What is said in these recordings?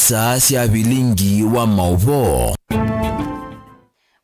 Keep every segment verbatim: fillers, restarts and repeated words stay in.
Star sya vilingi wa maũvoo.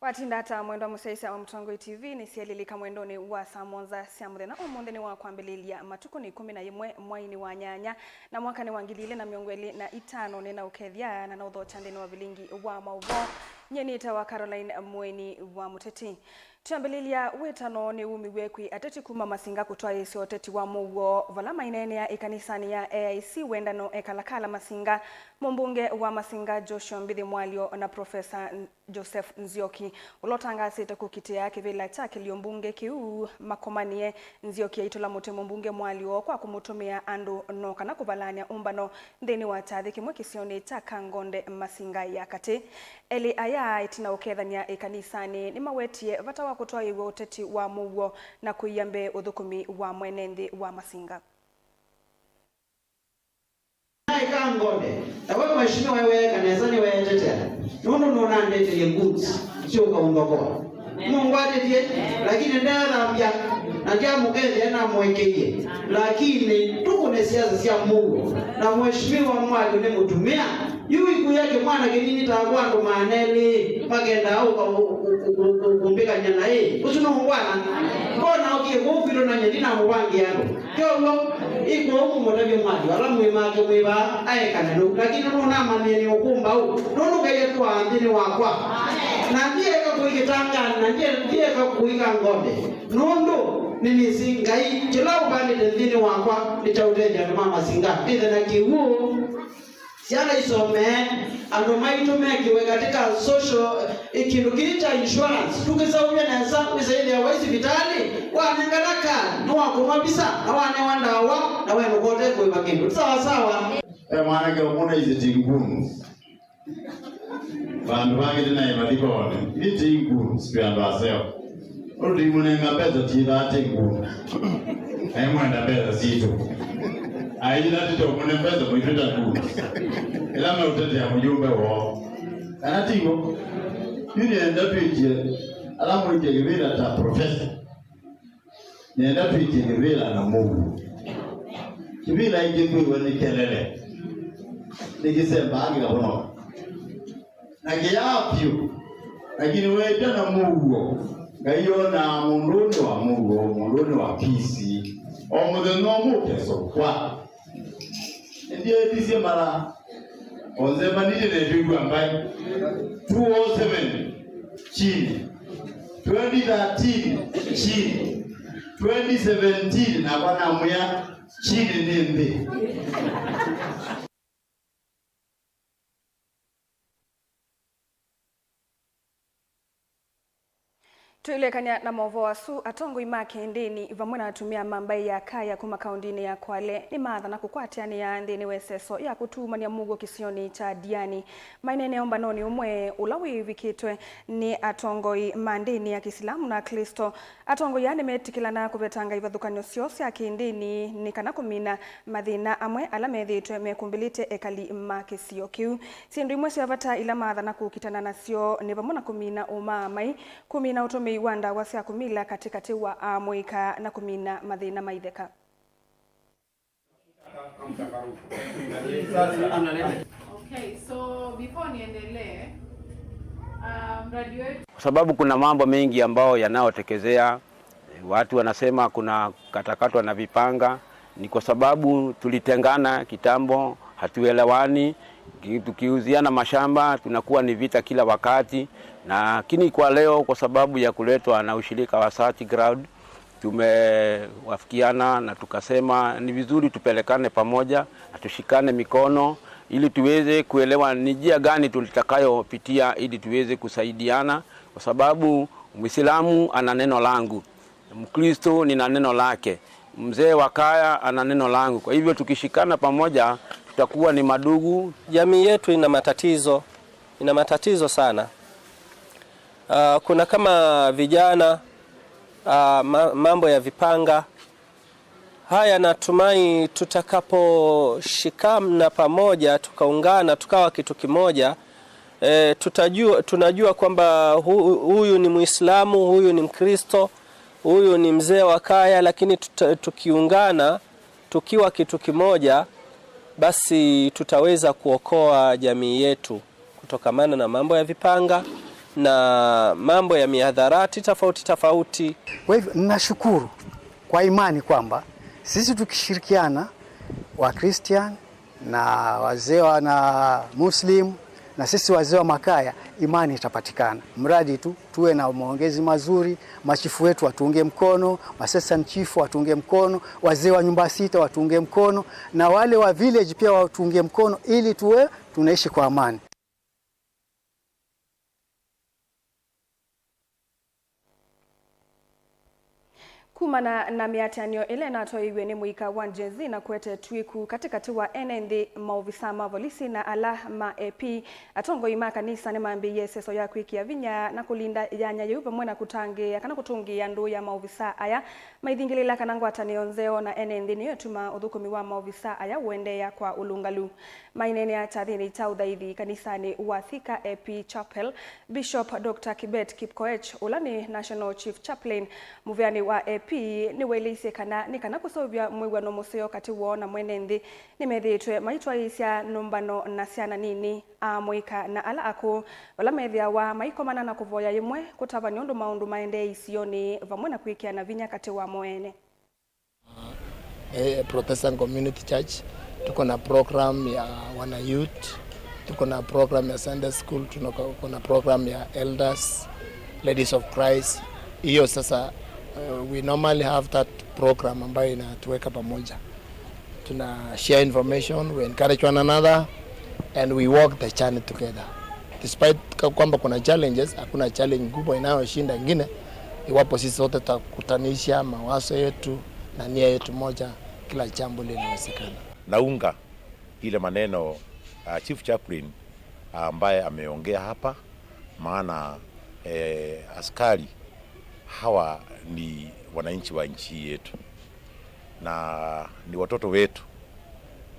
Watinda ata mwendwa mũsyaĩĩsya wa Mũtongoi T V? Nĩsyelilika mwendonĩ wa saa mũonza sya mũthenya. Ũmũnthĩ nĩ wa kwambĩlĩlya matukũ, nĩ ĩkũmi na yĩmwe mweinĩ wa nyanya, na mwaka nĩ wa ngili ilĩ na mĩongo ĩlĩ na itano. Nĩ na ũkethya na na ũthokya nthĩnĩ wa vilingi wa maũvoo. Nyie nĩtawa Caroline Mũeni wa Mũteti. Twĩambĩlĩlya, wĩtano nĩwumiw'e kwĩ ateti kuma Masinga kũtwaĩĩsya ũteti wa mũuo, vala maineenea ĩkanisanĩ ya A I C Wendano e Kalakala Masinga, mũmbunge wa Masinga Joshua Mbithi Mwalyo na Profesa Joseph Nzioki, ũla ũtangaasĩte kũkitĩa kĩvĩla kya kĩlio mbunge kĩu makomanie. Nzioki aitũla mũtĩ mũmbunge Mwalyo kwa kũmũtũmĩa andũ no kana kũvalaany'a ũmbano nthĩnĩ wa kyathĩ kĩmwe kĩsionĩ kya Kangonde Masinga ya katĩ. Elĩ aya, ĩtina ũkethany'a ĩkanisanĩ, nĩmawetie vata wa kũtwaĩĩw'a ũteti wa mũuo na kũia mbee ũthũkũmi wa mwene nthĩ wa Masinga. Naĩ Kangonde, na we mheshimiwa weeka nesa nĩweetetea, nũndũ nũnandetĩie goods syũka ũnthokoa. Nũngwatĩtye, lakini ndeethambya, na ndyamũkethya namũekeie. Lakini tũkũne siasa sya mũuo, na mheshimiwa Mwalyo nĩ mũtumĩa. Yu ikuya kĩmwana kĩnini ta kwa andũ maana elĩ, makendaa ũka ũ-, ũ-, ũ-, ũ-, ũ-, kũmbĩkany'a naĩ. Ũsu nũngwana? Mbona okie kũu kwitũ na nyeni namũvangĩa andũ? Kyovo, ĩkũũ mũmũtavye Mwalyo ala mwĩ make mwĩ vaa aekane nũu, lakini nũnamanyie nĩ ũkũmbaũ, nũndũ Ngai atũaa nthĩnĩ wakwa. Na ndieka kũi Kĩtanganĩ, na ndie-, ndieka kũi Kangonde, nũndũ nĩnĩsĩ Ngai kĩla ũvangĩte nthĩnĩ wakwa nĩ kya ũtethya andũ ma Masinga. Nĩthe na kĩw'ũ. Syana isomee, andũ maitũ mekĩwe katika social, eh, kĩndũ kĩĩ kya insurance. Tũkĩseũvya nesa, wĩsaĩthĩa waĩ sivitalĩ, wanengana card, nĩwakũnwa visa, na wanewa ndawa, na wenũka ũtekũĩva kĩndũ. Ti sawa sawa. Ve mwanake ũmwe na isitingu vandũ vangĩ tinaĩ mathikonĩ. Isitingu twĩ andũ aseo. Ũndũ imũnenga mbesa tiĩthaa ti nguma. Naimwenda mbesa sitũ. Aĩla tũtomũne mbesa mũitwĩta nguma. Ĩla meũtetea mũyũmbe woo. Kana tiw'o? Yu nĩenda twĩtye ala mwĩtye kĩvĩla ta professor. Nĩenda twĩtye kĩvĩla na mũuo. Kĩvĩla ĩngĩ kwĩwe nĩ kelele. Nĩkĩsembaa kĩkavonoka. Na kĩyaa vyũ, lakini weetw'a na mũuo, Ngai onaa mũndũnĩ wa mũuo, mũndũnĩ wa pisi, o mũthenya ũmwe ũkesũkwa. Nĩndyeetisye mara, o nzemba nini netwĩw'a mbai, two oh seven chini, twenty thirteen chini, twenty seventeen nakwa namwĩa chini nĩ nthĩ. Twĩlekany'a na maũvoo asu, atongoi ma kĩndĩni vamwe na atumĩa ma mbaĩ ya Kaya kuma kaũndĩnĩ ya Kwale nĩmaathana kũkwatĩanĩa nthĩnĩ wa ĩseso ya kũtuumany'a mũuo kĩsionĩ kya Diani. Maineenea ũmbanonĩ ũmwe ũla wĩvikĩtwe nĩ atongoi ma ndĩni ya Kĩsilamu na Aklĩsto. Atongoi aa nĩmetĩkĩlana kũvetanga ivathũkany'o syoo sya kĩndĩni nĩ kana kũmina mathĩna amwe ala methĩĩtwe mekũmbĩlĩte ekali ma kĩsio kĩu. Syĩndũ imwe sya vata ila maathana kũkitana nasyo nĩ vamwe na kũmina ũmaamai, kũmina ũtũmĩi wa ndawa sya kũmila katĩ katĩ wa amũika, na kũmina mathĩna ma itheka. Okay, so before niendelee, uh, mradi wetu. Kwa sababu kuna mambo mengi ambayo yanayotekezea, watu wanasema kuna katakatwa na vipanga, ni kwa sababu tulitengana kitambo, hatuelewani. Ki-, tukiuziana mashamba tunakuwa ni vita kila wakati, lakini kwa leo, kwa sababu ya kuletwa na ushirika wa Search Ground, tumewafikiana na tukasema ni vizuri tupelekane pamoja na tushikane mikono ili tuweze kuelewa ni njia gani tutakayopitia ili tuweze kusaidiana, kwa sababu Muislamu ana neno langu, Mkristo nina neno lake, mzee wa kaya ana neno langu. Kwa hivyo tukishikana pamoja tutakuwa ni madugu. Jamii yetu ina matatizo, ina matatizo sana. Ah, kuna kama vijana, ah, ma-, mambo ya vipanga. Haya, natumai tutakaposhikana pamoja, tukaungana, tukawa kitu kimoja, eh, tutajua, tunajua kwamba hu-, huyu ni Muislamu, huyu ni Mkristo, huyu ni mzee wa kaya, lakini tuta-, tukiungana, tukiwa kitu kimoja, Basi tutaweza kuokoa jamii yetu kutokamana na mambo ya vipanga na mambo ya mihadarati tofauti tofauti. Kwa hivyo, nashukuru kwa imani kwamba sisi tukishirikiana, wa Christian na wazee wa, na Muslim, na sisi wazee wa makaya, imani itapatikana. Mradi tu tuwe na maongezi mazuri, machifu wetu watunge mkono, assistant chief watunge mkono, wazee wa nyumba sita watunge mkono, na wale wa village pia watunge mkono, ili tuwe tunaishi kwa amani. Kumana na mĩatĩanĩo ĩla ĩnatwaĩiw'e nĩ mũika wa Gen Z na kũete twiku katĩkatĩ wa ene nthĩ, maovisaa ma volisi na ala ma A P, atongoi ma kanisa nĩmambĩĩie ĩseso ya kwĩkĩa vinya na kũlinda yanya yĩu, vamwe na kũtangĩĩa kana kũtũngĩĩa ndũũ ya maovisaa aya maithingĩlĩĩla kana ngwatanĩo nzeo na ene nthĩ nĩyo ĩtumaa ũthũkũmi wa maovisaa aya ũendeea kwa ũlũngalu. Maineenea kyathĩnĩ kya ũthaithi kanisanĩ wa Thika A P Chapel, Bishop Doctor Kibet Kipkoech, ũla nĩ National Chief Chaplain mũvĩanĩ wa A P, nĩwaelesye kana nĩ kana kũseũvya mwĩw'ano mũseo katĩ woo na mwene nthĩ, nĩmethĩĩtwe maitwaĩĩsya nũmbano na syana nini, amũika, na ala akũũ, vala methĩawa maikomana na kũvoya yĩmwe, kũtavany'a ũndũ maũndũ maendee isionĩ, vamwe na kwĩkĩana vinya katĩ wamo ene. Eh, Protestant Community Church, tuko na program ya wana youth, tuko na program ya Sunday school, tuko na program ya elders, Ladies of Christ. Hiyo sasa, eh, we normally have that program ambayo inatuweka pamoja. Tuna share information, we encourage one another, and we walk the journey together. Despite ka-, kwamba kuna challenges, hakuna challenge kubwa inayoshinda ingine iwapo sisi sote tutakutanisha mawazo yetu na nia yetu moja, kila jambo linawezekana. Naunga ile maneno, uh, Chief Chaplain ambaye ameongea hapa, maana, eh, askari hawa ni wananchi wa nchi yetu na ni watoto wetu,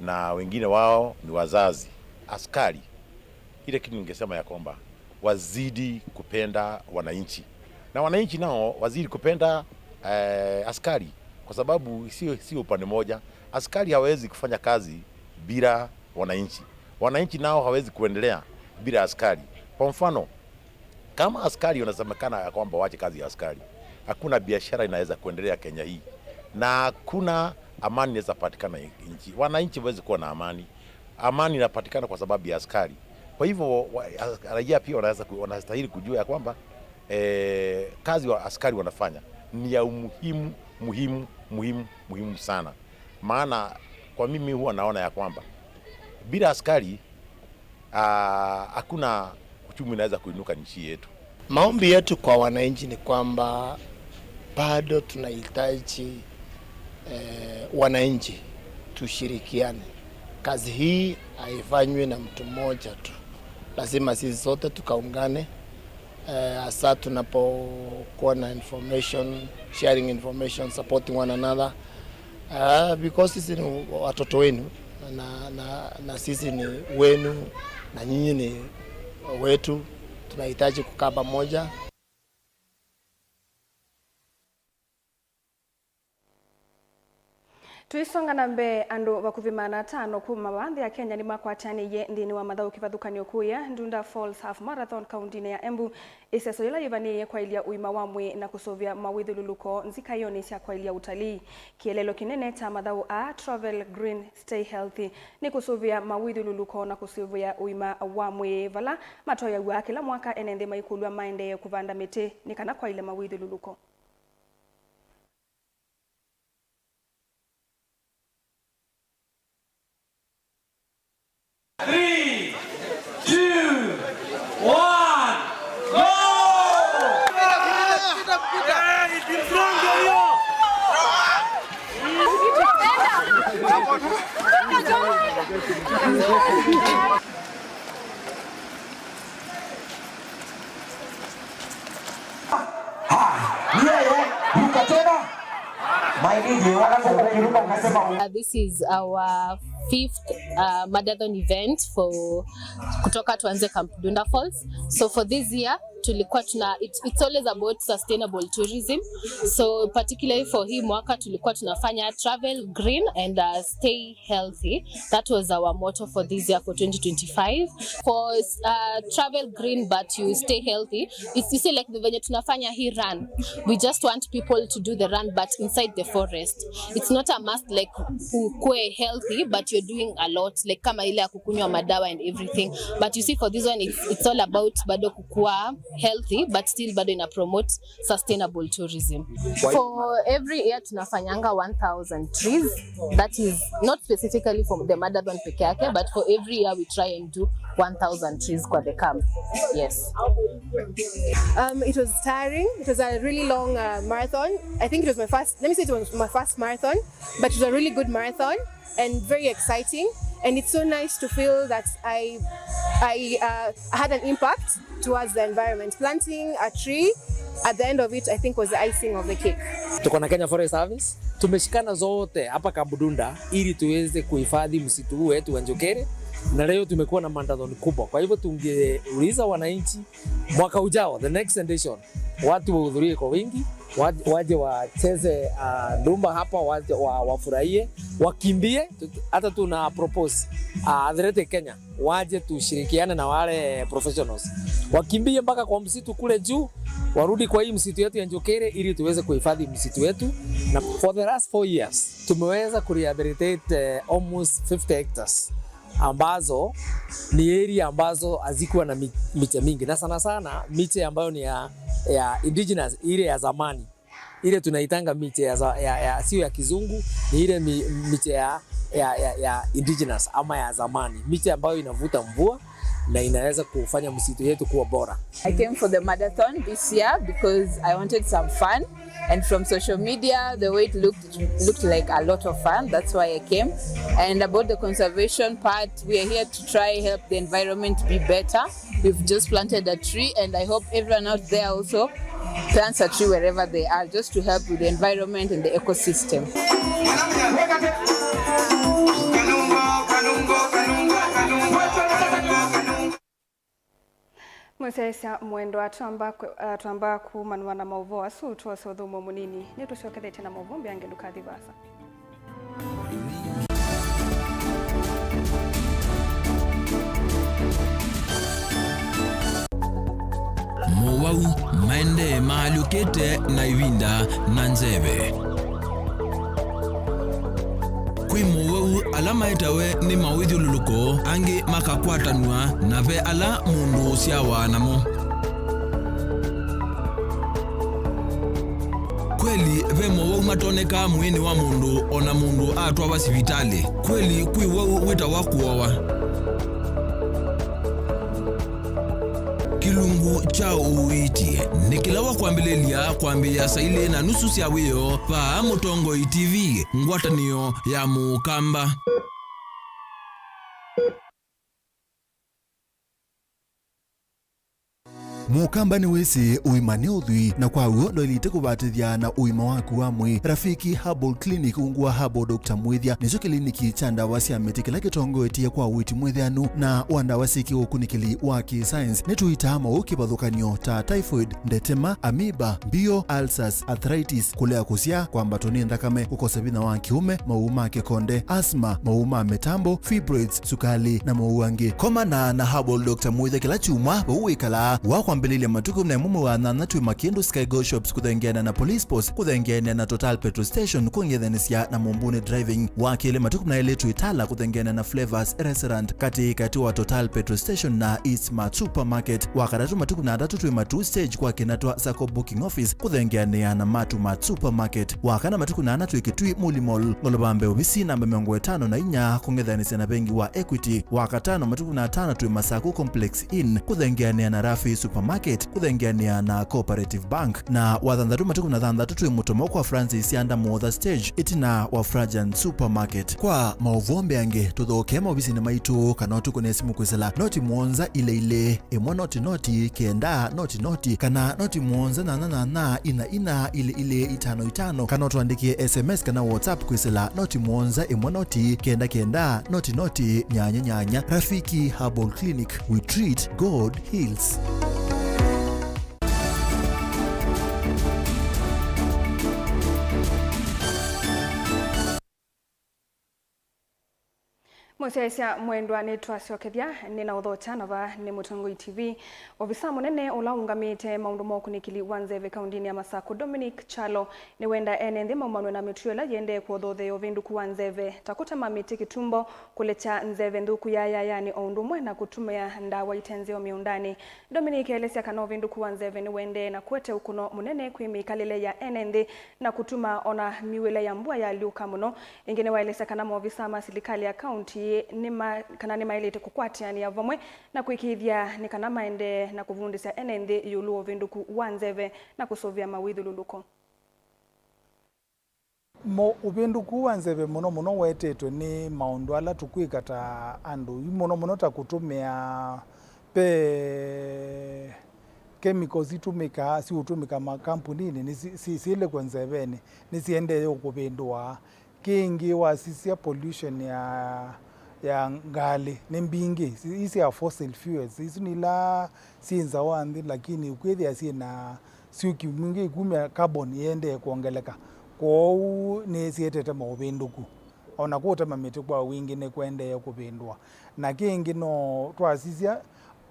na wengine wao ni wazazi. Askari, ile kitu ningesema ya kwamba wazidi kupenda wananchi, na wananchi nao wazidi kupenda, eh, askari, kwa sababu sio, sio upande moja. Askari hawezi kufanya kazi bila wananchi, wananchi nao hawezi kuendelea bila askari. Kwa mfano, kama askari wanasemekana ya kwamba waache kazi ya askari, hakuna biashara inaweza kuendelea Kenya hii, na hakuna amani inaweza patikana nchi. Wananchi hawezi kuwa na amani. Amani inapatikana kwa sababu ya askari. Kwa hivyo, wa-, as-, raia pia wanaweza ku-, wanastahili kujua ya kwamba, eh, kazi wa askari wanafanya ni ya umuhimu, muhimu, muhimu, muhimu sana. Maana kwa mimi huwa naona ya kwamba bila askari, ah, hakuna uchumi unaweza kuinuka nchi yetu. Maombi yetu kwa wananchi ni kwamba bado tunahitaji, eh, wananchi tushirikiane. Kazi hii haifanywi na mtu mmoja tu. Lazima sisi sote tukaungane, eh, hasa tunapokuwa na information, sharing information, supporting one another. Ah, because sisi ni watoto wenu na, na, na sisi ni wenu na nyinyi ni wetu, tunahitaji kukaa pamoja. Tũisonga na mbee, andũ vakuvĩ maana atano kuma va nthĩ ya Kenya nĩmakwatanĩie nthĩnĩ wa mathaũ kĩvathũkany'o kũya Ndunda Falls Half Marathon kauntinĩ ya Embu, ĩseso yĩla yĩvanĩĩe kwaĩlya ũima wa mwĩĩ na kũsũvĩa mawĩthyũlũlũko nzikaĩonĩ sya kwaĩlya ũtalii. Kĩeleelo kĩnene kya mathaũ aa, Travel Green, Stay Healthy, nĩ kũsũvĩa mawĩthyũlũlũko na kũsũvĩa ũima wa mwĩĩ, vala matwaĩaw'a kĩla mwaka ene nthĩ maikũlw'a maendee kũvanda mĩtĩ nĩ kana kwaĩlya mawĩthyũlũlũko. Three, two, one, go! Haya, ni yeye, ruka tena. Mailidi, wakati ukiruka unasema u- Uh, this is our fifth uh, marathon event for kutoka tuanze Camp Dunda Falls. So for this year tulikuwa tuna it, it's always about sustainable tourism. So particularly for hii mwaka tulikuwa tunafanya travel green and uh, stay healthy. That was our motto for this year, for twenty twenty-five. For uh, travel green but you stay healthy, it's, you see, like the venye tunafanya hii run, we just want people to do the run but inside the forest. It's not a must like ukue healthy but you're doing a lot, like kama ile ya kukunywa madawa and everything. But you see, for this one it's, it's all about bado kukua healthy but still bado ina promote sustainable tourism. For every year tunafanyanga one thousand trees. That is not specifically for the marathon peke yake, but for every year we try and do one thousand trees kwa the camp. Yes. Um, it was tiring. It was a really long uh, marathon. I think it was my first, let me say it was my first marathon, but it was a really good marathon and very exciting. And it's so nice to feel that I, I uh, had an impact towards the environment. Planting a tree at the end of it, I think, was the icing of the cake. Tuko na Kenya Forest Service, tumeshikana zote hapa Camp Dunda ili tuweze kuhifadhi msitu huu wetu wa Njokere, na leo tumekuwa na marathon kubwa. Kwa hivyo tungeuliza wananchi, mwaka ujao, the next edition, watu wahudhurie kwa wingi, wa- waje wacheze uh, ndumba hapa, waje wa- wafurahie, wakimbie. Tu- Hata tuna propose uh, Athletic Kenya waje tushirikiane na wale professionals, wakimbie mpaka kwa msitu kule juu, warudi kwa hii msitu yetu ya Njokere ili tuweze kuhifadhi msitu wetu. Na for the last four years tumeweza kurehabilitate uh, almost fifty hectares ambazo ni area ambazo hazikuwa na mi- miche mingi, na sana sana miche ambayo ni ya, ya indigenous, ile ya zamani, ile tunaitanga miche ya, za- ya, ya sio ya kizungu, ni ile mi- miche ya, ya, ya, ya indigenous ama ya zamani, miche ambayo inavuta mvua na inaweza kufanya msitu yetu kuwa bora. I came for the marathon this year because I wanted some fun, and from social media, the way it looked, it looked like a lot of fun. That's why I came. And about the conservation part, we are here to try help the environment be better. We've just planted a tree, and I hope everyone out there also plants a tree wherever they are, just to help with the environment and the ecosystem. Mũsyaĩĩsya mwendwa, twamba kwe- ah, twamba kumanwa na maũvoo asu, twose ũthũmũo mũnini. Nĩtũsyokethetye na maũvoo mbeange, ndũkathi vaasa. Mowau maendee maalyũkĩte na ĩvinda na nzeve. Kwĩ mowau ala maetawe nĩ mawĩthyũlũlũko, angĩ makakwatanw'a, na ve ala mũndũ ũsyawa namo. Kweli, ve mowau matonekaa mwĩĩnĩ wa mũndũ o na mũndũ atwawa sivitalĩ. Kweli, kwĩ wau wĩtawa kũowa. Kĩlungu kya ũiiti nĩ kĩla wa kwambĩlĩlya kwambĩĩa saa ilĩ na nusu sya wĩoo vaa Mũtongoi T V, ngwatanĩo ya Mũkamba. Mũkamba nĩwĩsĩ ũima nĩ ũthwii, na kwa w'o ndwaĩlĩte kũvatĩthya na ũima waku wa mwĩĩ. Rafiki Herbal Clinic, ungu wa Herbal Doctor Mwĩthya, nĩkyo kĩliniki kya ndawa sya mĩtĩ kĩla kĩtongoetye kwa ũiiti mwĩthĩanu na wa ndawa syĩ kĩũkunĩkĩli wa kĩ-science. Nĩtũitaa maũũ kĩvathũkany'o ta typhoid, ndetema, amoeba, mbio, ulcers, arthritis, kũlea kũsyaa, kwambatwa nĩ nthakame, kũkosa vinya wa kĩũme, maũũ ma kĩkonde, asthma, maũũ ma mĩtambo, fibroids, sukali, na maũũ angĩ. Komana na Herbal Doctor Mwĩthya kĩla kyumwa vau wĩkalaa. Wa kwambĩlĩlya matukũ na ĩmwe mwei wa nyanya twĩ Makĩndũ Sky Go Shops kũthengeana na Police Post, kũthengeana na Total Petrol Station, kũng'ethanĩsya na Mũmbunĩ Driving. Wa kelĩ matukũ na elĩ twĩ Tala kũthengeana na Flavors Restaurant, katĩ katĩ wa Total Petrol Station na East Mart Supermarket. Wa katatũ matukũ na atatũ twĩ Matuu Stage kwa Kĩnatwa Sacco Booking Office kũthengeanĩa na Matuu Mart Supermarket. Wa kana matukũ na ana twĩ Kĩtui Muli Mall, ngolova mbee ovisi namba mĩongo ĩtano na inya kũng'ethanĩsya na vengi wa Equity. Wa katano matukũ na atano twĩ Masaku Complex Inn kũthengeanĩa na Rafi Supermarket. Market kũthengeanĩa na Cooperative Bank, na wa thanthatũ matukũ na thanthatũ twĩ Mũtomo kwa Francis Yanda Motha Stage, ĩtina wa Frajan Supermarket. Kwa maũvoo mbeange, tũthokee maovisinĩ maitũ kana ũtũkũne simũ kwĩsĩla noti mũonza ilĩ ilĩ, ĩmwe noti noti, kenda noti noti, kana noti mũonza nyanya nyanya, ina ina, ilĩ ilĩ, itano itano, kana ũtũandĩkĩe S M S kana WhatsApp kwĩsĩla noti mũonza ĩmwe noti, kenda kenda, noti noti, nyanya nyanya. Rafiki Herbal Clinic, we treat, God heals. Mũsyaĩĩsya mwendwa, nĩtwasyokethya, nĩ na ũthokya na vaa nĩ Mũtongoi T V. Ovisa mũnene ũla ũũngamĩte maũndũ ma ũkunĩkĩli wa nzeve kaũndĩnĩ ya Masakũ, Dominic Kyalo, nĩwenda ene nthĩ maumanw'e na mĩtuo ĩla yĩendee kũthoothea ũvĩndũku wa nzeve, ta kũtema mĩtĩ kĩtumbo, kũlekya nzeve nthũku yaayayanĩ, o ũndũ ũmwe na kũtũmĩa ndawa ite nzeo mĩũndanĩ. Dominic elesya kana ũvĩndũku wa nzeve nĩwendee na kũete ũkũno mũnene kwĩ mĩkalĩle ya ene nthĩ na kũtuma ona miw'ĩle ya mbua yalyũka mũno. Ĩngĩ nĩwaelesya kana maovisa ma silikalĩ ya kaunti nĩma-, kana nĩmaĩlĩte kũkwatĩanĩa vamwe na kũĩkĩĩthya nĩ kana maendee na kũvundĩsya ene nthĩ ĩũlũ wa ũvĩndũku wa nzeve na kũsũvĩa mawĩthyũlũlũko. Mo-, ũvĩndũku wa nzeve mũno mũno wetetwe nĩ maũndũ ala tũkwĩka ta andũ, yu mũno mũno ta kũtũmĩa, ve chemicals itũmĩkaa, siũtũmĩka makampuninĩ, nĩ si-, si-, syĩlĩkwe nzevenĩ, nĩsiendee ũkũvĩndũa. Kĩngĩ wasisya pollution ya, ya ngalĩ nĩ mbingĩ, ii sya fossil fuels, isu nĩ ila syĩ nza wa nthĩ, lakini ũkwĩthĩa syĩ na syũki mwingĩ ikumya, carbon ĩendee kwongeleka, kwoou nĩsyĩetete maũvĩndũku. O na kũtema mĩtĩ kwa wingĩ nĩkũendee kũvĩndũa. Na kĩngĩ no twasisya,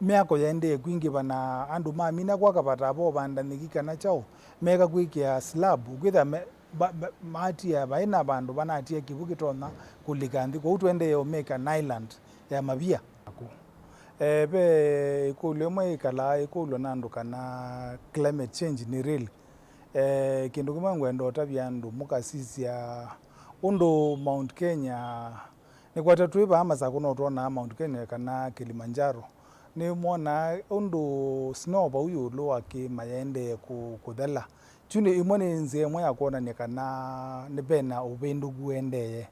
myako yaendee kwingĩva na andũ mamina kwaka vata vo vanda nyeki kana kyaũ, meka kwĩkĩa slab, ũkwĩthĩa me-, ba-, ba-, matia, vai na vandũ vanatia kĩw'ũ kĩtonya kũlika nthĩ, kwoou tũendee ũmake an island ya mavia. E, ve ĩkũlyo ĩmwe ĩkalaa ĩkũlw'a na andũ kana climate change nĩ real. E, kĩndũ kĩmwe ngwenda ũtavya andũ, mũkasisya ũndũ Mount Kenya, nĩkwata twĩ vaa Masakũ no twonaa Mount Kenya kana Kilimanjaro. Nĩmwonaa ũndũ snow vau ĩũlũ wa kĩĩma yaendee kũ-, kũthela. Kyu nĩ ĩmwe nĩ nzĩa ĩmwe ya kwonany'a kana nĩ vena ũvĩndũku ũendee.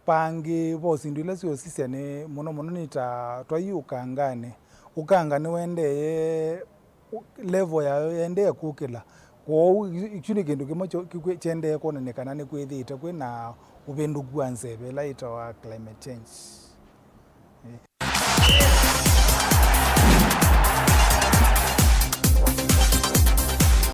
Vangĩ, vo syĩndũ ila syũsisya nĩ mũno mũno nĩ ta twai ũkanganĩ. Ũkanga nĩwendee, level yayo yendee kũkĩla. Kwoou, kyu nĩ kĩndũ kĩmwe kyo-, kĩkwĩ-, kyendee kwonany'a kana nĩkwĩthĩĩte kwĩ na ũvĩndũku wa nzeve ĩla yĩtawa climate change.